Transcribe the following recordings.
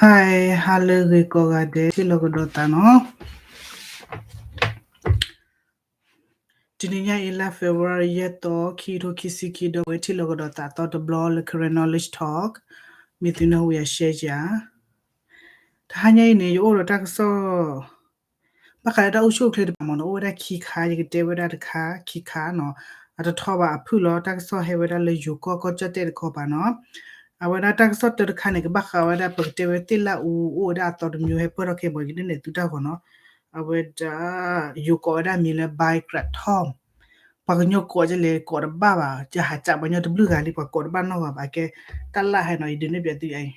Hi, ဟါလၢအဂ့ၤကိးဂၤဒဲး ထံၣ်လိာ်ကဒီးသးနီၤ. တနံၤညါအံၤလါ February ယဲၢ်သီ ခံကထိခံဆံခံ ဒီးဝဲထံၣ်လိာ်ကဒီးသးအသီတဘျီလၢ Karen Knowledge Talk မ့ၢ်သုနၢ်ဟူယၤ share ယၤ. တဟါညါအံၤန့ၣ် ယအိၣ်ဒီးတၢ်ကစီၣ် ဘၣ်ဃးလၢတၢ်အိၣ်ဆူၣ်အိၣ်ချ့တပၤမ့ၢ်နီၤ အိၣ်ဝဲဒၣ်ခံခါ ယကတဲဝဲဒၣ်တခါ ခံခါနီၤ. အတထီဘၣ်အဖုၣ်လီၤ တၢ်ကစီၣ်ဟဲဝဲဒၣ်လၢယိၤကီၢ်ကီၢ်ကၠီၣ်တဲၣ်တခီပၤနီၤ. အဝဲဒၣ်တၢ်ကစီၣ်တၢတခါန့ၣ် ကဘၣ်ဃးဝဲဒၣ် ပကတဲဝဲသ့ၣ်လၣ်အူအိၣ်ဝဲဒၣ်အသီတမျိုးဟဲပၢၢ်ထီၣ်ခဲအံၤ ယကနဲၣ်သုတၢ်ဂီၤနီၤ. အဝဲဒၣ် ယိၤကိးဝဲဒၣ်မံၤလၢ Bicratom ပှၤကညီကိးကလဲၣ်ကိးတဘၣ်ဘၣ် ယဟးစံးပှၤကညီတဘျုးဂၤလံ ပှၤကိးတဘၣ်နီတဂၤဘၣ် အကဲတၢ်လၣ်ဟဲနီၤ ယဒုးနဲၣ်ပျးသုအံၤ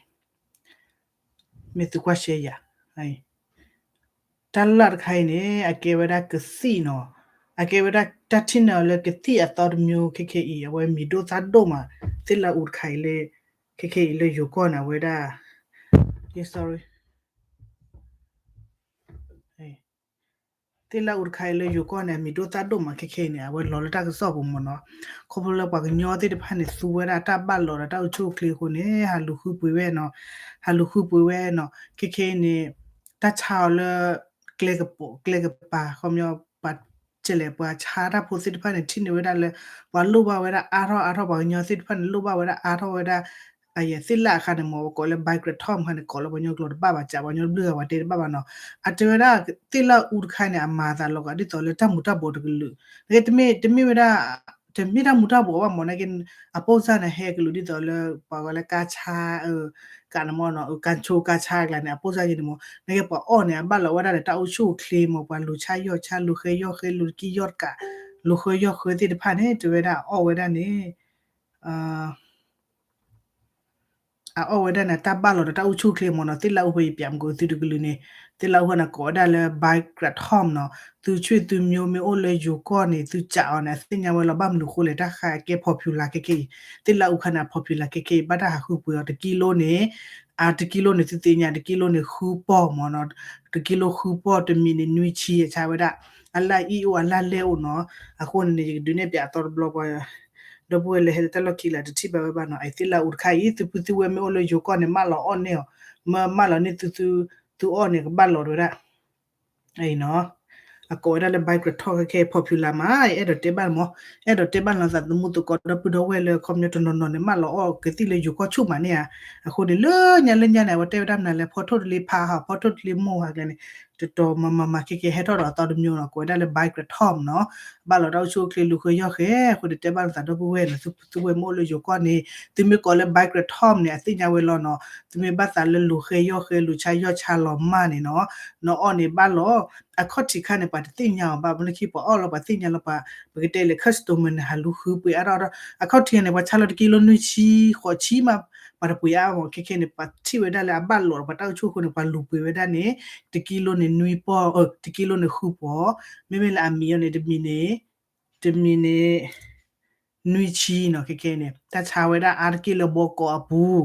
မ့ၢ်သုကွၢ်ရှဲယၤ တၢ်လၣ်တခါအံၤန့ၣ် အကဲဝဲဒၣ်ကသံၣ်နီၤ, အကဲဝဲဒၣ်တၢ်ထံၣ်န့ၢ်အီၤလၢကသံၣ်အသီတမျိုး ခဲခဲအံၤ အဝဲမံၤဒိၣ်သၣ်ဒိၣ်မး သ့ၣ်လၣ်အူတခါအံၤလၢ ခဲခဲအံၤလၢယိၤကီၢ်န့ၣ် အဝဲဒၣ် sorry သ့ၣ်လၣ်အူတခါအံၤလၢယိၤကီၢ်န့ၣ် အမံၤဒိၣ်သၣ်ဒိၣ်မး ခဲခဲအံၤန့ၣ် အဝဲလီၤလၢတၢ်ကစီၣ်ပူၤမ့ၢ်နီၤ, ခီဖျိလၢပှၤကညီသ့ၣ်တဖၣ်န့ၣ် သူဝဲဒၣ်တၢ်ဘၣ်လီၤဒီးတၢ်အိၣ်ဆူၣ်အိၣ်ချ့အဃိန့ၣ် ဟးလူၤဃုပှ့ၤဝဲနီၤ, ဟးလူၤဃုပှ့ၤဝဲနီၤ, ခဲခဲအံၤန့ၣ် တၢ်ဆါအီၤလၢ ကျဲကပိာ်ကျဲကပၤ ခီပညီ ပှၤ ကလဲၣ် ပှၤဆါတၢ်ဖိသ့ၣ်တဖၣ်န့ၣ် ထံၣ်န့ၢ်ဝဲဒၣ်လၢ ပှၤလိၣ်ဘၣ်ဝဲဒၣ်အါထီၣ်အါထီၣ် ပှၤကညီသ့ၣ်တဖၣ်န့ၣ် လိၣ်ဘၣ်ဝဲဒၣ်အါထီၣ်ဝဲဒၣ် အယဲၢ်သ့ၣ်လၣ်အခါန့ၣ်မ့ၢ် ပကိးလၢ Bicratom ခါန့ၣ် ကိးလၢပှၤကညီကျိာ်တဘၣ်ဘၣ် စံးပှၤကညီတဘျုးဂၤ ပှၤတဲတဘၣ်ဘၣ်နီၤ, အတဲဝဲဒၣ်သ့ၣ်လၣ်အူတခါန့ၣ် အမၤသးလီၤဂာ်ဒ်သိးလၢတၢ်မူၤတၢ်ဘှီးတကလုာ်, တမ့ၢ်တမ့ၢ်ဝဲဒၣ် တမ့ၢ်တၢ်မူၤတၢ်ဘှီးဘၣ်မ့ၢ် နာ်က့ အပိၢ်စၢ်န့ၣ် ဟဲကလုာ်ဒ်သိးလၢ ပှၤဝဲလၢကါဆါ ကးန့ၣ်မ့ၢ်နီၤ ကါဆိကါဆါအကျါန့ၣ် အပိၢ်စၢ်ယံၤန့ၣ်မ့ၢ် နာ်က့ပှၤအီၣ်န့ၣ် အဘၣ်လီၤဝဲဒၣ်ဒီးတၢ်အိၣ်ဆူၣ်အိၣ်ချ့မ့ၢ် ပှၤလူၤဆါယီၢ်ဆါ လူၤဃဲယီၢ်ဃဲ လူၤတကံယီၢ်တကး လူၤဃဲယီၢ်ဃဲသ့ၣ်တဖၣ်န့ၣ် တဲဝဲဒၣ်အီၣ်ဝဲဒၣ်န့ၣ် အအီၣ်ဝဲဒၣ်န့ၣ် တၢ်ဘၣ်လီၤဒီးတၢ်အိၣ်ဆူၣ်အိၣ်ချ့မ့ၢ်နီၤ သ့ၣ်လၣ်အူဖဲယပျးမုၢ်ကီးသုတကလုာ်န့ၣ် သ့ၣ်လၣ်အူဖဲန့ၣ် ကိးဝဲဒၣ်လၢ Bicratom နီၤ, သုဆွေသုမျိုးမ့ၢ်အိၣ်လၢယိၤကီၢ်န့ၣ် သုစံးအီၤန့ၣ် အသ့ၣ်ညါဝဲလီၤ ဘၣ်မနုၤဃိလဲၣ် တၢ်ဃါအကဲ popular ခဲခဲအံၤ, သ့ၣ်လၣ်အူခါန့ၣ် အ popular ခဲခဲအံၤ ဘၣ်တၢ်ဟးဃုပှ့ၤအီၤ တကံလိန့ၣ် အတကံလိန့ၣ် သုသ့ၣ်ညါ တကံလိန့၁ူပီၢ်မ့ၢ်နီၤ, တကံလိ၁ူပီၢ် တမံၤန့ၣ်နွံဆံ အဆါဝဲဒၣ် အလၢအံၣ်အိၣ်အလၢလဲၢ်အိၣ်နီၤ, အဃိန့ၣ်န့ၣ် ယကဒုးနဲၣ်ပျးအသီတဘျီပှၤ ဒီပုၢ်ဝဲၢ်လၢဟဲလၢတၢ်လီၢ်ခံလၢတထံၣ်ဘၣ်ဝဲဘၣ်နီၤ, အသ့ၣ်လၣ်အူတခါအံၤ သုပုၢ်သုဝဲၢ်မ့ၢ်အိၣ်လၢယိၤကီၢ်န့ၣ် မၢလီၤအီၣ်န့ၢ်အီၤ, မၢမၢလီၤန့ၢ်သုသု သုအီၣ်န့ၣ် ကဘၣ်လီၤတဝဲဒၣ် အံၤနီၤ, အကိးဝဲဒၣ်လၢ Bicratom ခဲခဲ popular မး အဲၣ်ဒိးတဲဘၣ်မး, အဲၣ်ဒိးတဲဘၣ်လီၤသးသမူသကိး ဒီပုၢ်ဒီဝဲၢ်လၢခီပညီတနီၤနီၤန့ၣ် မၢလီၤအီၣ်ကသံၣ်လၢယိၤကီၢ်ဆူၣ်မးန့ၣ်ဧါ, အဃိန့ၣ် လၢညါလၢညါန့ၣ် အဝဲတဲဝဲဒၣ်မနုၤလဲၣ် ဖီထိၣ်တလ့ဖါဟး ဖီထိၣ်တလ့မိၢ်ဟးကျဲန့ၣ် တတီၤမၤမၤမၤခဲခဲ ဟဲထီၣ်ဒီးအသီတမျိုးနီၤ ကိးဝဲဒၣ်လၢ Bicratom နီၤ, ဘၣ်လီၤတၢ်အိၣ်ဆူၣ်အိၣ်ချ့ လူၤဃဲယီၢ်ဃဲ, အဃိန့ၣ် တဲဘၣ်လီၤသးဒီပုၢ်ဝဲၢ်နီၤ သုပုၢ်သုဝဲၢ်မ့ၢ်အိၣ်လၢယိၤကီၢ်န့ၣ် သုမ့ၢ်ကိးလၢ Bicratom န့ၣ် အသ့ၣ်ညါဝဲလီၤနီၤ, သုမ့ၢ်ဘၣ်သးလၢလူၤဃဲယီၢ်ဃဲ လူၤဆါယီၢ်ဆါလီၤမၢ်န့ၣ်နီၤ, နအီၣ်န့ၣ်ဘၣ်လီၤ, အခီၣ်ထံးခါန့ၣ် ပှၤတသ့ၣ်ညါအီၤဘၣ် မ့ၢ်လၢခံပှၤအီၣ်လီၤ ပှၤသ့ၣ်ညါလီၤ ပှၤ ပကတဲလၢ customer န့ၣ် ဟးလူၤဃုပှ့ၤအါထီၣ်အါထီၣ်, အခီၣ်ထံးန့ၣ် ပှၤဆါလီၤတကံလိနွံဆံ ဃိးဆံမး, ပှၤတပှ့ၤအါမး ခဲခဲန့ၣ် ပှၤထံၣ်ဝဲဒၣ်လၢအဘၣ်လီၤဒီးပှၤတၢ်အိၣ်ဆူၣ်အဃိန့ၣ် ပှၤလူၤပှ့ၤဝဲဒၣ်န့ၣ် တကံလိန့ၣ်နွံပီၢ် တကံလိန့ၣ်ဃုပီၢ်, မ့မ့ၢ်လၢအမံၤအီၤန့ၣ် တမံၤန့ၣ် တမံၤန့ၣ် နွံဆံနီၤ ခဲခဲန့ၣ် တၢ်ဆါဝဲဒၣ်အါတက့ၢ်လၢဘီကီးအပူၤ,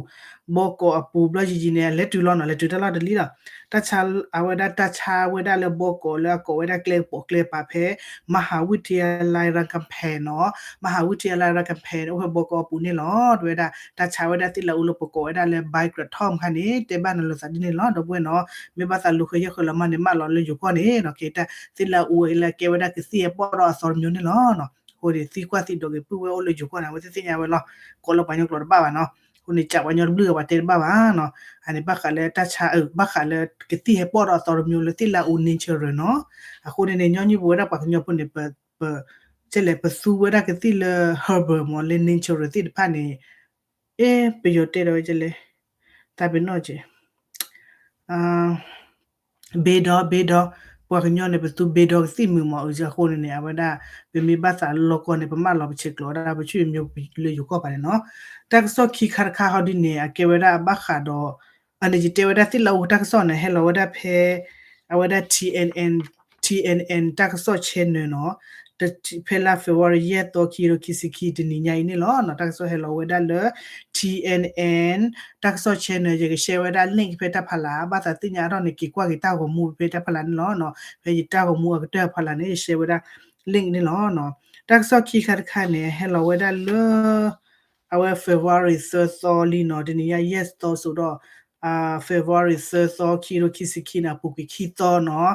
ဘီကီးအပူၤ ဘျီယံာ်ယံာ်န့ၣ် လဲၤတုၤလီၤနီၤ လဲၤတုၤတၢ်လီၢ်တလံလီၤ, တၢ်ဆါ အဝဲဒၣ်တၢ်ဆါဝဲဒၣ်လၢဘီကီးလၢအကိးဝဲဒၣ်ကျဲကပိာ်ကျဲကပၤဖဲ မဟာวิทยาลัยรามคำแหงနီၤ, မဟာวิทยาลัยรามคำแหงန့ၣ် အိၣ်ဖဲဘီကီးအပူၤန့ၣ်လီၤ, တဲဝဲဒၣ် တၢ်ဆါဝဲဒၣ်သ့ၣ်လၣ်အူလၢပကိးဝဲဒၣ်လၢ Bicratom ခါန့ၣ် တဲဘၣ်နၤလိာ်သးဒ်န့ၣ်လီၤ ဒီပုၢ်ဝဲၢ်နီၤ, မ့ၢ်ဘၣ်သးလူၤဃဲယီၢ်ဃဲလီၤမၢ်န့ၣ် မၢလီၤလၢယိၤကီၢ်န့ၣ်နီၤ ကဲတၢ်သ့ၣ်လၣ်အူအံၤလၢကဲဝဲဒၣ်ကသံၣ်အပီၢ်ဒီးအသီတမျိုးန့ၣ်လီၤနီၤ, အဃိန့ၣ် သံကွၢ်သံဒိးက့ၤပုၢ်ဝဲၢ်အိၣ်လၢယိၤကီၢ်န့ၣ် အဝဲသ့ၣ်သ့ၣ်ညါဝဲလီၤ, ကိးလၢပှၤကညီကျိာ်တဘၣ်ဘၣ်နီၤ, အဃိန့ၣ် စံးပှၤကညီတဘျုးဂၤပှၤတဲတဘၣ်ဘၣ်နီၤ, အန့ၣ်ဘၣ်ဃးလၢတၢ်ဆါ ဘၣ်ဃးလၢကသံၣ်ဟဲပီၢ်ဒီးအသီတမျိုးလၢသ့ၣ်လၣ်အူ natural နီၤ, အဃိန့ၣ်န့ၣ် ညီနုၢ်ပဝဲဒၣ်ပှၤကညီဖိန့ၣ် ပ ကဲလဲၣ် ပသူဝဲဒၣ်ကသံၣ်လၢ herbal မ့ၢ်လၢ natural သ့ၣ်တဖၣ်န့ၣ်, အဲ ပယီၤတဲဒီးဝဲကဲလဲၣ်, တၢ်ပ့ၤနီၣ်ကဲ ဘ့ဒီ ဘ့ဒီ, ပှၤကညီန့ၣ် ပသူဘ့ဒီကသံၣ်မုာ်မ့ၢ်အဃိန့ၣ်န့ၣ် အဝဲဒၣ် ပမ့ၢ်ဘၣ်သးလီၢ်ကီၢ်န့ၣ် ပမၢလီၤပဆဲးကျိးဝဲဒၣ် ပဆွေမျိုးလၢယိၤကီၢ်ပၤန့ၣ်နီၤ, တၢ်ကစီၣ်ခံခါတခါဟီဒ်န့ၣ် အကဲဝဲဒၣ်အဘၣ်ဃးဒီး အန့ၣ်ယတဲဝဲဒၣ်သ့ၣ်လၣ်အူတၢ်ကစီၣ်န့ၣ် ဟဲလီၤဝဲဒၣ်ဖဲ အဝဲဒၣ် TNN, TNN တၢ်ကစီၣ် channel နီၤ, ဖဲလါ February ယဲၢ်သီ ခံကထိခံဆံခံ တနံၤညါအံၤန့ၣ်လီၤ. တၢ်ကစီၣ်ဟဲလီၤဝဲဒၣ်လၢ TNN တၢ်ကစီၣ် channel ယက share ဝဲဒၣ် link ဖဲတၢ်ဖးလၢ် ဘၣ်သးသ့ၣ်ညါအါထီၣ်န့ၣ် က့ၤကွၢ်က့ၤတၢ်ဂီၤမူဖဲတၢ်ဖးလၢ်န့ၣ်လီၤ. ဖဲယတၢ်ဂီၤမူအကတၢၢ်ဖးလၢ်န့ၣ် share ဝဲဒၣ် link န့ၣ်လီၤ. တၢ်ကစီၣ်ခံခါတခါန့ၣ် ဟဲလီၤဝဲဒၣ်လၢ အဝဲ February သၢသီလံနီၤ, တနံၤညါ ယဲၢ်သီစိၤဒီး February သၢသီ ခံကထိခံဆံခံန့ၣ် အပူၤကွံာ်ခံသီနီၤ.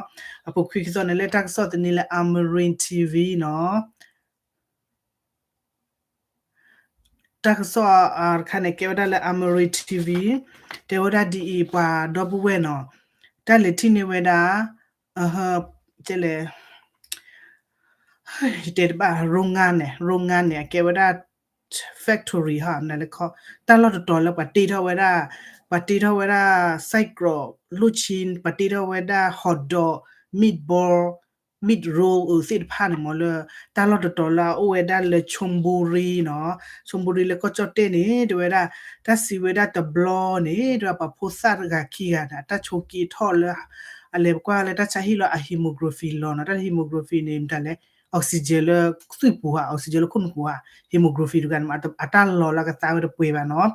အပူၤကွံာ်ခံသီန့ၣ် လၢတၢ်ကစီၣ်သန့လၢ Amarin TV နီၤ. တၢ်ကစီၣ်တခါန့ၣ် ကဲဝဲဒၣ်လၢ Amarin TV တဲဝဲဒၣ်ဒ်အံၤ ပှၤဒီပုၢ်ဝဲၢ်နီၤ, တၢ်လဲၤထံၣ်န့ၢ်ဝဲဒၣ် ကဲလဲၣ် တဲတဘၣ် ရိငါန့ၣ် ရိငါန့ၣ် အကဲဝဲဒၣ် factory ဟီ နလဲၤခီ တၢ်လီၢ်တတီၤလၢပှၤတ့ထီၣ်ဝဲဒၣ် ပှၤတ့ထီၣ်ဝဲဒၣ် စဲးကရိး လိၣ်ဆံ ပှၤတ့ထီၣ်ဝဲဒၣ် hot dog, meatball, meat roll အသ့ၣ်တဖၣ်န့ၣ်မ့ၢ်လၢ တၢ်လီၢ်တတီၤလၢအအိၣ်ဝဲဒၣ်လၢ Chonburi နီၤ, Chonburi လၢကီၢ်ကၠီၣ်တဲၣ်န့ၣ် တဲဝဲဒၣ် တၢ်စံးဝဲဒၣ်တဘျီန့ၣ် တဲဝဲပှၤဖိသၣ်တဂၤခံဂၤန့ၣ် အတၢ်ဆိးက့ထီၣ်လၢ အလဲၤပကွၢ်လၢတၢ်ဆါဟံၣ်လီၤ အ hemoglobin လီၤနီၤ, တၢ်လၢ hemoglobin န့ၣ် မတၤလဲၣ် oxygen လၢသွံၣ်ပူၤဧါ oxygen လၢခိၣ်နူာ်ပူၤဧါ hemoglobin တဂၤန့ၣ် အတၢ်လီၤလၢကသါဝဲတပှဲၤဘၣ်နီၤ,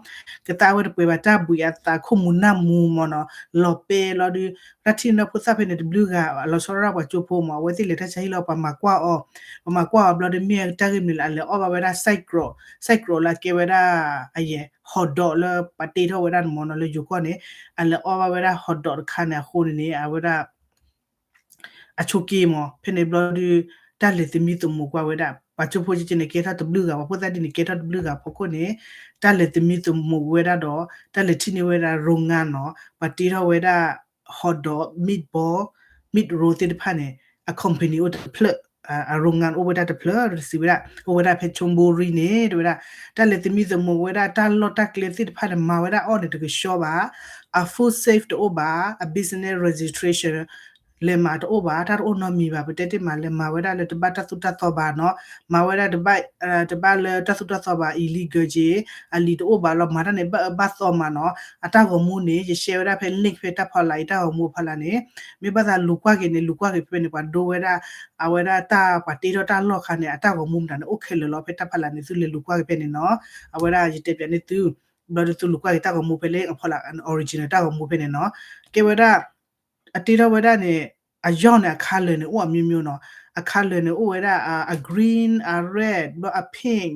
ကသါဝဲတပှဲၤဘၣ် တၢ်ဘှံးအသး ခိၣ်မူၤနၢ်မူၤမ့ၢ်နီၤ, လီၤပဲလီၤဒုး တၢ်ထံၣ်န့ၢ်ဖိသၣ်ဖဲန့ၣ်တဘျုးဂၤ လီၤဆီဒၣ်ပှၤကၠိဖိမ့ၢ် အဝဲသ့ၣ်လဲၤတၢ်ဆါဟံၣ်လီၤ ပှၤမၤကွၢ်အီၤ, ပှၤမၤကွၢ်အီၤဘျီဒီး မ့ၢ်တၢ်ဂ့ၢ်မနုၤလဲၣ် အလဲၤအီၣ်ဘၣ်ဝဲဒၣ် စဲးကရိး စဲးကရိးလၢအကဲဝဲဒၣ် အယဲၢ် hot dog လၢပှၤတ့ထီၣ်ဝဲဒၣ်န့ၣ်မ့ၢ်နီၤ လၢယိၤကီၢ်န့ၣ် အလဲၤအီၣ်ဘၣ်ဝဲဒၣ် hot dog တခါန့ၣ် အဃိန့ၣ်န့ၣ် အဝဲဒၣ် အဆိးက့မ့ၢ် ဖဲန့ၣ်ဘျီဒုး တၢ်လဲၤသမံသမိးကွၢ်ဝဲဒၣ် ပှၤကၠိဖိကဲန့ၣ် ကဲထီၣ်တဘျုးဂၤ ပှၤဖိသၣ်ဒ်န့ၣ် ကဲထီၣ်တဘျုးဂၤဖီခိၣ်န့ၣ် တၢ်လဲၤသမံသမိးဝဲဒၣ်ဒီး တၢ်လဲၤထံၣ်န့ၢ်ဝဲဒၣ် ရိငါနီၤ ပှၤတ့ထီၣ်ဝဲဒၣ် hot dog, meatball, meat roll သ့ၣ်တဖၣ်န့ၣ် အ company အိၣ်တဖျၢၣ် အ ရိငါအိၣ်ဝဲဒၣ်တဖျၢၣ် တစံးဝဲဒၣ် အိၣ်ဝဲဒၣ်ဖဲ Chonburi န့ၣ် တဲဝဲဒၣ် တၢ်လဲၤသမံသမိးဝဲဒၣ် တၢ်လီၢ်တၢ်ကျဲသ့ၣ်တဖၣ်န့ၣ် မၤဝဲဒၣ်အီၣ်န့ၣ်တကဆှီဘၣ် အ food safe တအိၣ်ဘၣ် အ business registration လဲၤမၤတအိၣ်ဘၣ် တၢ်တအိၣ်နီတမံၤဘၣ် ပတဲတ့ၢ်မး လဲၤမၤဝဲဒၣ်လၢတဘၣ်တၢ်သိၣ်တၢ်သီဘၣ်နီၤ မၤဝဲဒၣ်တဘၣ် တဘၣ်လၢတၢ်သိၣ်တၢ်သီဘၣ် illegal က့ အလံာ်တအိၣ်ဘၣ်လီၤ မၤတၢ်န့ၣ် ဘၣ်အၢဘၣ်သီမးနီၤ အတၢ်ဂီၤမူန့ၣ် ယshareဝဲဒၣ်ဖဲ link ဖဲတၢ်ဖီလာ်အံၤ တၢ်ဂီၤမူအဖီလာ်န့ၣ် မ့ၢ်ဘၣ်သးလူၤကွၢ်က့ၤန့ၣ် လူၤကွၢ်က့ၤဖဲန့ၣ် ပှၤဒိဝဲဒၣ် အဝဲဒၣ်တၢ်ပှၤတ့ထီၣ်တၢ်လီၢ်အခါန့ၣ် အတၢ်ဂီၤမူမတၤန့ၣ် အိၣ်ခဲလၢာ်လီၤ ဖဲတၢ်ဖီလာ်န့ၣ် သုလဲၤလူၤကွၢ်က့ၤဖဲန့ၣ်နီၤ အဝဲဒၣ်ယတဲပၠးန့ၢ်သု ဘျီဒုးသုလူၤကွၢ်က့ၤတၢ်ဂီၤမူဖဲလၢအဖီလာ် original တၢ်ဂီၤမူဖဲန့ၣ်နီၤ ကဲဝဲဒၣ် အတ့ထီၣ်ဝဲဒၣ်န့ၣ် အယီၢ်န့ၣ် အ color န့ၣ် အိၣ်အမျိုးမျိုးနီၤ အ color န့ၣ် အိၣ်ဝဲဒၣ် အ green အ red ဘျီအ pink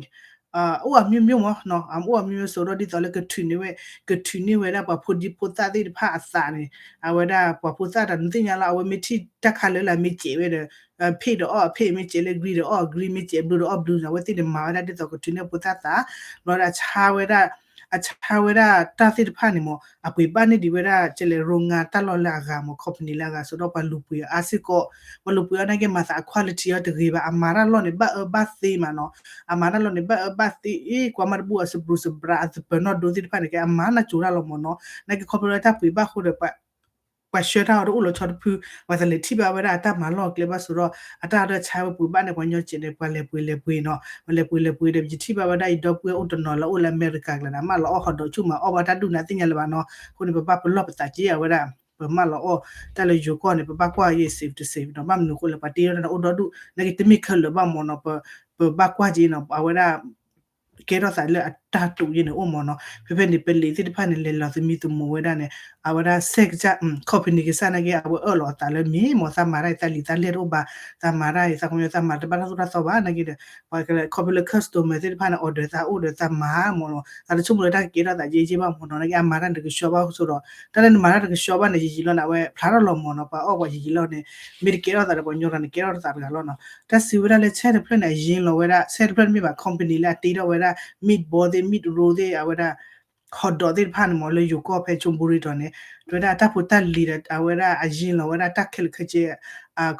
အိၣ်အမျိုးမျိုးမးနီၤ အအိၣ်အမျိုးမျိုး စိးဒီးဒ်သိးလၢကထုးန့ၢ်ဝဲ ကထုးန့ၢ်ဝဲဒၣ်ပှၤဖိဒံဖိသၣ်သ့ၣ်တဖၣ်အသးန့ၣ် အဝဲဒၣ်ပှၤဖိသၣ်တၢ်နသ့ၣ်ညါလီၤ အဝဲမ့ၢ်ထံၣ်တၢ် color လၢမ့ၢ်စဲးဝဲဒီး pink ဒီးအီၣ် pink မ့ၢ်စဲးလၢ green ဒီးအီၣ် green မ့ၢ်စဲး blue ဒီးအီၣ် blue န့ၣ် အဝဲသ့ၣ်န့ၣ်မၤဝဲဒၣ်ဒ်သိးကထုးန့ၢ်ဖိသၣ်သး ဘျီဒီးအဆါဝဲဒၣ် အဆါဝဲဒၣ်တၢ်သ့ၣ်တဖၣ်န့ၣ်မး အပှ့ၤဘၣ်န့ၢ်ဒံးဝဲဒၣ် ကဲလဲၣ် ရိငါတၢ်လီၢ်လၢအဂၤမး company လၢအဂၤ စိးဒီးပှၤလူၤပှ့ၤအါစ့ၢ်ကီး ပှၤလူၤပှ့ၤအါနာ်က့မၤသးအ quality အီၤတဂ့ၤဘၣ် အမၤတၢ်လီၢ်န့ၣ် ဘၣ်အၢဘၣ်သီမးနီၤ အမၤတၢ်လီၢ်န့ၣ် ဘၣ်အၢဘၣ်သီ အ့ ကွၢ်မးတဘူၣ်အစပူၤစပြး အသပၢၤနီၣ်ဒိသ့ၣ်တဖၣ်န့ၣ် ကဲအမၤနၢ်ကၠိတၢ်လီၤမးနီၤ နာ်က့ခီဖျိလၢတၢ်ပှ့ၤဘၣ်အဃိဒီး ပှၤဆှၢတၢ်အီၤတအိၣ်လီၤဆီတဖု ပှၤတလဲၤထံၣ်ဘၣ်ဝဲဒၣ်အတၢ်မၤလီၢ်ကျဲဘၣ်စိးဒီး အတၢ်အဒၢဆါဝဲပှ့ၤဘၣ်န့ၣ် ပှၤညီစဲးန့ၣ် ပှၤလဲၤပှ့ၤလဲၤပှ့ၤနီၤ ပှၤလဲၤပှ့ၤလဲၤပှ့ၤဒီး ယထံၣ်ဘၣ်ဝဲဒၣ်ယဒီပုၢ်ဝဲၢ်အိၣ်တနီၤလၢအိၣ်လၢအမဲရကၤကျါန့ၣ် အမၢလီၤအီၣ် hot dog ဆူၣ်မးအီၣ်ဘၣ်တၢ်ဒူၣ်န့ၣ် အသ့ၣ်ညါလၢၤဘၣ်နီၤ အဃိန့ၣ် ပဘၣ်ပလီၢ်ပသးက့ အဝဲဒၣ် ပမၢလီၤအီၣ် တၢ်လၢယိၤကီၢ်န့ၣ် ပဘၣ်ကွၢ်ယဲၢ် safe တ safe နီၤ ဘၣ်မနုၤအဃိလဲၣ် ပှၤတ့ထီၣ်တၢ်န့ၣ်အိၣ်ဒီဒူၣ် နာ်က့တမ့ၢ်ခဲလၢာ်ဘၣ်မးနီၤ ပဘၣ်ကွၢ်က့နီၤ အဝဲဒၣ် ကဲထီၣ်သးလၢအတၢ်တူးယဲၢ်န့ၣ်အိၣ်မးနီၤ ဖဲဖဲန့ၣ် ပလံးသ့ၣ်တဖၣ်န့ၣ် လဲၤလီၤသမံသမိးဝဲဒၣ်န့ၣ် အဝဲဒၣ် စဲးကစၢ် company ကစၢ်နာ်က့ အဝဲအၢၣ်လီၤအသးလၢမ့ၢ်မး သးမၤတၢ်အံၤ သးလံာ်သးလဲၢ်တအိၣ်ဘၣ် သးမၤတၢ်အံၤ သးကညီ သးမၤတဘၣ်တၢ်သိၣ်တၢ်သီဘၣ် နာ်က့ဒီး ပှၤကလဲၤ ခီဖျိလၢ customer သ့ၣ်တဖၣ်န့ၣ် order သးအိၣ်ဒီးသးမၤမးနီၤ သးတဆိကမိၣ်လၢတၢ်ကကဲထီၣ်သးယဲၢ်ယဲၢ်ဘၣ်မးနီၤ နာ်က့အမၤတၢ်န့ၣ်တကဆှီဘၣ်အဃိဒီး တၢ်လၢနမၤတၢ်တကဆှီဘၣ်န့ၣ် ယံာ်ယံာ်လီၤန့ၣ် အဝဲဖျါထီၣ်လီၤမးနီၤ ပှၤအီၣ်ပှၤယံာ်ယံာ်လီၤန့ၣ် မ့ၢ်တကဲထီၣ်သးဒီးပှၤညီတဂၤန့ၣ် ကဲထီၣ်သးတဂၤလီၤနီၤ တၢ်စံးဝဲဒၣ်လၢ ဆဲးတဖျၢၣ်န့ၣ် အယံၤလီၤဝဲဒၣ် ဆဲးတဖျၢၣ်တမ့ၢ်ဘၣ် company လၢအတ့ထီၣ်ဝဲဒၣ် meatball သ့ၣ် meat roll သ့ၣ် အဝဲဒၣ် hot dog သ့ၣ်တဖၣ်န့ၣ်မး လၢယိၤကီၢ်ဖဲ Chonburi တီၤန့ၣ် တဲဝဲဒၣ်တၢ်ဖိတၢ်လံၤဒီး အဝဲဒၣ်အယံၤလီၤဝဲဒၣ်တၢ်ခဲလၢာ်ခဲဆ့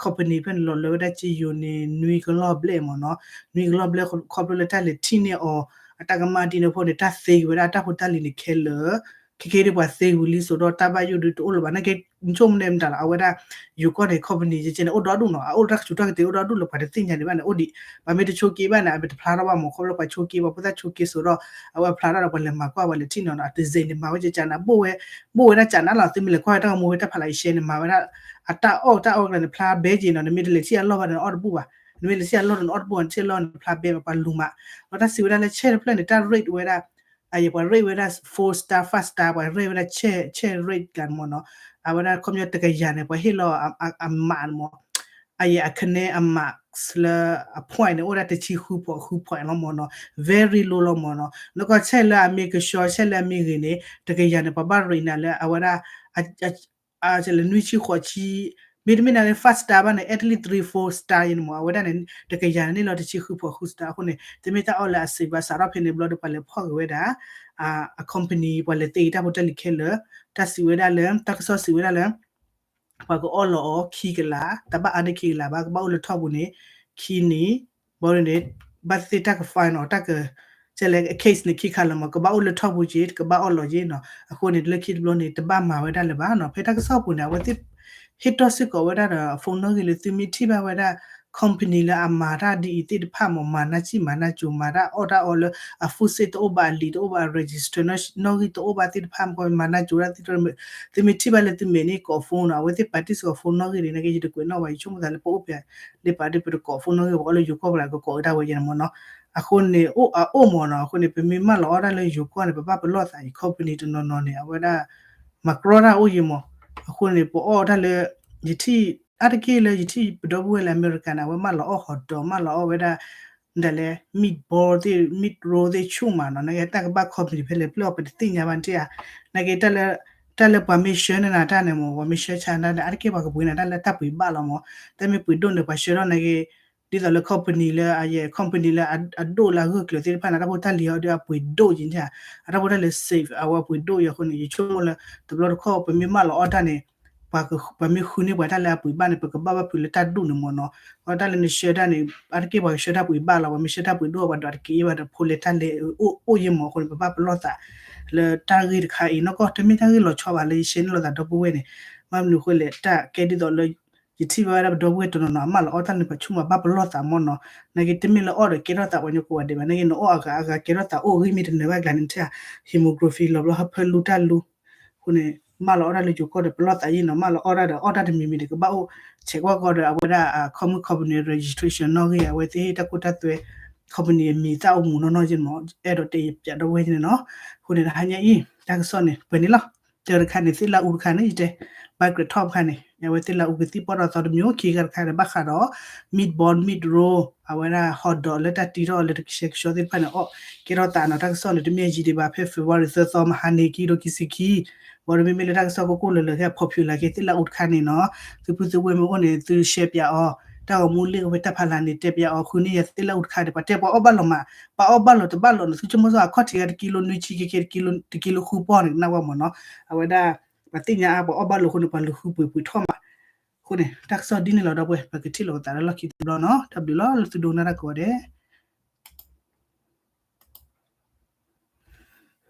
company ဖဲန့ၣ် လီၤလၢဝဲဒၣ်ကၠ့ယိၤန့ၣ် နွံကလီၢ်ဘျဲၣ်မးနီၤ နွံကလီၢ်ဘျဲၣ် ခီဖျိလၢတၢ်လဲၤထံၣ်န့ၢ်အီၤ အတၢ်ကမၣ်ဒ်န့ၣ်အဃိန့ၣ် တၢ်သ့ကွံာ်ဝဲဒၣ်တၢ်ဖိတၢ်လံၤန့ၣ်ခဲလၢာ် ခဲက့ဒ်ပှၤသ့ဝံၤလံစိးဒီးတၢ်ဘၣ်ယိၣ်ဒုးတအိၣ်လၢၤဘၣ် နာ်က့ နဆိကမိၣ်န့ၣ်မတၤလီၤ အဝဲဒၣ် ယိၤကီၢ်န့ၣ် company ကဲန့ၣ် အိၣ်ဒီဒူၣ်နီၤ အအိၣ်တၢ်ကဆူးတၢ်ကတ့ၤအိၣ်ဒီဒူၣ်လၢပှၤတသ့ၣ်ညါဒံးဘၣ်န့ၣ် အိၣ်ဒံး ပှၤမ့ၢ်တဆိးက့ဘၣ်န့ၣ် အမ့ၢ်တဖျါထီၣ်ဘၣ်မး ခီဖျိပှၤဆိးက့ ပှၤဖိသၣ်ဆိးက့စိးဒီး အဝဲဖျါထီၣ်ဒီးပှၤလဲၤမၤကွၢ်ပှၤလဲၤထံၣ်နီၤနီၤ အတစဲးန့ၣ် မၤဝဲကကနး ဘိၣ်ဝဲ ဘိၣ်ဝဲဒၣ်ကနးလီၤ သုမ့ၢ်လဲၤကွၢ်ဝဲတၢ်ဂီၤမူဝဲတၢ်ဖးလးယရှဲန့ၣ် မၤဝဲဒၣ် အတၢ်အီၣ်တၢ်အီကျါန့ၣ် ဖျါဘဲက့ၤနီၤ နမ့ၢ်တလဲၤထံၣ်အလီၢ်ဘၣ်န့ၣ် နအီၣ်တဘူၣ်ဘၣ် နမ့ၢ်လဲၤထံၣ်အလီၢ်န့ၣ် နအီၣ်တဘူၣ်ဘၣ် နထံၣ်အလီၢ်န့ၣ် ဖျါဘဲဘၣ် ပှၤလူၤမး ဒီးတၢ်စံးဝဲဒၣ်လၢဆဲးတဖျၢၣ်န့ၣ် တၢ် rate ဝဲဒၣ် အယဲၢ်ပှၤ rate ဝဲဒၣ် four star five star ပှၤ rate ဝဲဒၣ်ဆဲး ဆဲး rate ကျါန့ၣ်မးနီၤ အဝဲဒၣ်ခီပညီတကယၤန့ၣ် ပှၤဟ့ၣ်လီၤအမးန့ၣ်မး အယဲၢ်အကနဲအ marks လၢအ point န့ၣ် အိၣ်ဒၣ်တဆံဃု point ဃု point လီၤမၢ်နီၤ, very low လီၤမၢ်နီၤ. နကီၢ်ဆဲးလၢအမ့ၢ်ကဆှီ ဆဲးလၢအမ့ၢ်ဂ့ၤန့ၣ် တကယၤန့ၣ် ပှၤဘၣ်ရ့ၣ်နၤလၢအဝဲဒၣ် လၢနွံဆံဃိးဆံ, မ့တမ့ၢ်နၤလၢ five star ဘၣ်န့ၣ် at least three four star ယဲန့ၣ်မၢ်, အဝဲဒၣ်န့ၣ် တကယၤန့ၣ်န့ၢ်လီၤတဆံဃု point ဃု star အဃိန့ၣ် တမ့ၢ်တၢ်အီၣ်လၢအစံးဘၣ် စးထီၣ်ဖဲန့ၣ်ဘျီဒီး ပှၤလဲၤဖီၣ်က့ၤဝဲဒၣ် အ company ပှၤလဲၤသ့က့ၤတၢ်ဖိတၢ်လံၤခဲလၢာ်, တၢ်စံးဝဲဒၣ်လၢ တၢ်ကစီၣ်စံးဝဲဒၣ်လၢ ပှၤကအီၣ်လီၤအီၤခံကလး, တဘၣ်အါန့ၢ်ခံကလးဘၣ်, ကဘၣ်အိၣ်လၢထီၣ်ပူၤန့ၣ် ခံနံၣ်, ဘီန့ၣ် ဘၣ်သ့ၣ်တၢ်က fine အီၤ တၢ်က ကဲလဲၣ် case န့ၣ် ခံခါလီၤမၢ်, ကဘၣ်အိၣ်လၢထီၣ်ပူၤက့ၤ ကဘၣ်အီၣ်လီၤက့ၤနီၤ. အဃိန့ၣ် လၢခံတဘျီန့ၣ် တဘၣ်မၤဝဲဒၣ်လၢၤဘၣ်နီၤ. ဖဲတၢ်ကစီၣ်ပူၤန့ၣ် အဝဲသ့ၣ် ဟ့ၣ်တီၢ်စ့ၢ်ကီးဝဲဒၣ်ဒီး phone နီၣ်ဂံၢ်လၢ သုမ့ၢ်ထံၣ်ဘၣ်ဝဲဒၣ် company လၢအမၤတၢ်ဒ်အံၤသ့ၣ်တဖၣ်မၢ်, မၤနၢ်စံၣ်မၤနၢ်စိၤ မၤတၢ်အီၣ်တၢ်အီလၢ အ food safety တအိၣ်ဘၣ်, အလံာ်တအိၣ်ဘၣ်, အ register နီၣ်ဂံၢ်တအိၣ်ဘၣ်သ့ၣ်တဖၣ်မၢ်, မၤနၢ်စိၤဒၣ်သ့ၣ်တဖၣ်, သုမ့ၢ်ထံၣ်ဘၣ်လၢသုမဲာ်န့ၣ် ကိး phone နီၤ. အဝဲသ့ၣ်ပာ်တ့ၢ်စ့ၢ်ကီး phone နီၣ်ဂံၢ်န့ၣ် နာ်က့ ယတကွဲးနီၣ်ဘၣ်, ယဆိကမိၣ်သးလၢပအိၣ်ဖဲ လၢပာ်ဒ်ပတကိး phone နီၣ်ဂံၢ် ပအီၣ်လၢယိၤကီၢ်ပှၤကကိးဝဲဒၣ်ဝဲယဲန့ၣ်မၢ်နီၤ. အဃိန့ၣ် အိၣ်အအိၣ်မၢ်နီၤ. အဃိန့ၣ် ပမ့ၢ်မၢလီၤအီၣ်တၢ်လၢယိၤကီၢ်န့ၣ် ပဘၣ်ပလီၢ်သးအံၤ company တနီၤနီၤန့ၣ် အဝဲဒၣ် မၤကြီတၢ်အိၣ်ယဲမၢ်. အဃိန့ၣ် ပအီၣ်တၢ်လၢ ယထံၣ် အါတက့ၢ်လၢယထံၣ်ပဒီပုၢ်ဝဲၢ်လၢအမဲရကၤန့ၣ် အဝဲမၢလီၤအီၣ် hot dog မၢလီၤအီၣ်ဝဲဒၣ် ဒ်လဲၣ် meatball သ့ၣ် meat roll သ့ၣ်ဆူၣ်မးနီၤ. နာ်က့တၢ်ကဘၣ် company ဖဲလဲၣ်ဖျၢၣ်အီၤ ပတသ့ၣ်ညါဘၣ်တၢ်ဧါ. နာ်က့ တၢ်လၢပှၤမ့ၢ်ဆှၢနၤတၢ်န့ၣ်မၢ်, ပှၤမ့ၢ်ဆှၢဆါနၤတၢ်န့ၣ် အါတက့ၢ်ပှၤကပှ့ၤနၤတၢ်လၢတၢ်ပှ့ၤဘၣ်လီၤမၢ်. တၢ်မ့ၢ်ပှ့ၤဒိၣ်န့ၣ် ပှၤဆှၢထီၣ်နာ်က့ ဒ်သိးလၢ company လၢအယဲၢ် company လၢအဒိၣ်လၢအဂၢၢ်ကျၢၤသ့ၣ်တဖၣ်န့ၣ် တၢ်ဖိတၢ်လံၤအီၤဒီးအပှ့ၤဒိၣ်ယဲန့ၣ်, အတၢ်ဖိတၢ်လံၤ safe အဝဲပှ့ၤဒိၣ်ယဲအဃိန့ၣ် ယဆိကမိၣ်လၢ တဘျီတခီၣ် ပမ့ၢ်မၢလီၤအီၣ်တၢ်န့ၣ် ပှၤမ့ၢ်ဃုန့ၢ်ပှၤတၢ်လၢအပှ့ၤဘၣ်န့ၣ် ပကဘၣ်ဘၣ်ဖုးလၢတၢ်ဒူၣ်န့ၣ်မၢ်နီၤ. အတၢ်လၢနဆှၢတၢ်န့ၣ် အါတက့ၢ်ပှၤကဆှၢတၢ်ပှ့ၤဘၣ်လီၤ, ပှၤမ့ၢ်ဆှၢတၢ်ပှ့ၤဒိၣ် ပှၤဒွးတက့ၢ်ဘၣ်ဒီး ဖိလဲၤတၢ်လဲၤအိၣ်ယဲမၢ်. အဃိန့ၣ် ပဘၣ်ပလီၢ်သး လၢတၢ်ဂ့ၢ်တခါအံၤနီၢ်ကီၢ် တမ့ၢ်တၢ်ဂ့ၢ်လီၤဆီဘၣ်လၢယရှဲန့ၢ်လိာ်သးဒီပုၢ်ဝဲၢ်န့ၣ်, ဘၣ်မနုၤအဃိလဲၣ် တၢ်ကဲဒ်သိးလၢ ယထံၣ်ဘၣ်ဝဲဒၣ်ပဒီပုၢ်ဝဲၢ်တနီၤနီၤ အမၢလီၤအီၣ်တၢ်န့ၣ် ပှၤဆိကမိၣ်ဘၣ်ပလီၢ်သးမၢ်နီၤ. နာ်က့ တမ့ၢ်လၢအီၣ်ဒီးကဲထီၣ်သးပှၤညီကိးဂၤဒဲးဘၣ်, နာ်က့ နအီၣ်အဂၤအဂၤကဲထီၣ်သးအိၣ်ဂံၢ်မ့ၢ်တနၢၤဘၣ်ကျါန့ၣ် နထံၣ်ဧါ hemoglobin လီၤဘျီဟၢဖၢလူတၢ်လူ အဃိန့ၣ် မၢလီၤအီၣ်တၢ်လၢယိၤကီၢ်ဒီး ပလီၢ်သးယဲနီၤ, မၢလီၤအီၣ်တၢ်ဒီး အီၣ်တၢ်တမံၤမံၤဒီး ကဘၣ်အိၣ်ဆဲးကွၢ်ကီဒီး အဝဲဒၣ် company company registration နီၣ်ဂံၢ် အဝဲသ့ၣ်ဟ့ၣ်တၢ်ခိတၢ်သွဲ company အမံၤသၣ်အိၣ်မူနီၢ်နီၢ်ယဲမၢ်, အဲၣ်ဒိးတဲယပျးဒီပုၢ်ဝဲၢ်န့ၣ်နီၤ. အဃိန့ၣ် တဟါညါအံၤ တၢ်ကစီၣ်န့ၣ် ပှဲၤန့ၣ်လီၤ. တၢတခါန့ၣ် သ့ၣ်လၣ်အူတခါန့ၣ် ယတဲ ဘၣ်ကြၢးထီၣ်တခါန့ၣ် အဝဲသ့ၣ်လၣ်အူကသံၣ်ပီၣ်ထီၣ်သီတမံၤ ခံခါတခါဒီး ဘၣ်ဃးဒီး meatball meat roll အဝဲဒၣ် hot dog လၢတၢ်တံထီၣ်လၢတကဆှဲကဆှီသ့ၣ်တဖၣ်န့ၣ် အီၣ်ကဲထီၣ်သးနီၤ. တၢ်ကစီၣ်န့ၣ် တမ့ၢ်ယံာ်ဒံးဘၣ် ဖဲ February သၢသီ မဟါန့ၣ် ခံကထိခံဆံခံ, ဘၣ်ဒီးမ့မ့ၢ်လၢတၢ်ကစီၣ်ကိၢ်ကိၢ်လၢၤလၢၤ ခဲအံၤ popular က့ၤ သ့ၣ်လၣ်အူတခါန့ၣ်နီၤ. သုပုၢ်သုဝဲၢ်မ့ၢ်အိၣ်န့ၣ် သု share ပၠးအီၤ, တၢ်ဂီၤမူလ့ၣ်ကဝဲတၢ်ဖးလၢ်န့ၣ် တဲပၠးအီၤ ဃုန့ၢ်ယၤသ့ၣ်လၣ်အူတခါဒီး ပှၤတဲပှၤအီၣ်ဘၣ်လီၤမး, ပှၤအီၣ်ဘၣ်လီၤတဘၣ်လီၤန့ၣ် သုဆိကမိၣ်စ့ၢ် အခီၣ်ထံးဂၤ တကံလိနွံဆံ ကကဲ တကံလိဃုပီၢ်န့ၣ် ကနၣ်ဝဲမၢ်နီၤ. အဝဲဒၣ် ပှၤသ့ၣ်ညါအါ ပှၤအီၣ်ဘၣ်လီၤအဃိန့ၣ် ပှၤလူၤဃုပှ့ၤပှ့ၤထီၣ်မး. အဃိန့ၣ် တၢ်ကစီၣ်ဒ်န့ၣ်လီၤ ဒီပုၢ်ဝဲၢ် ပကထံၣ်လိာ်ပသးလၢလီၢ်ခံတဘျီနီၤ. တၢ်ဘျုးလီၤလၢသုဒိကနၣ်တၢ်ကိးဂၤဒဲး.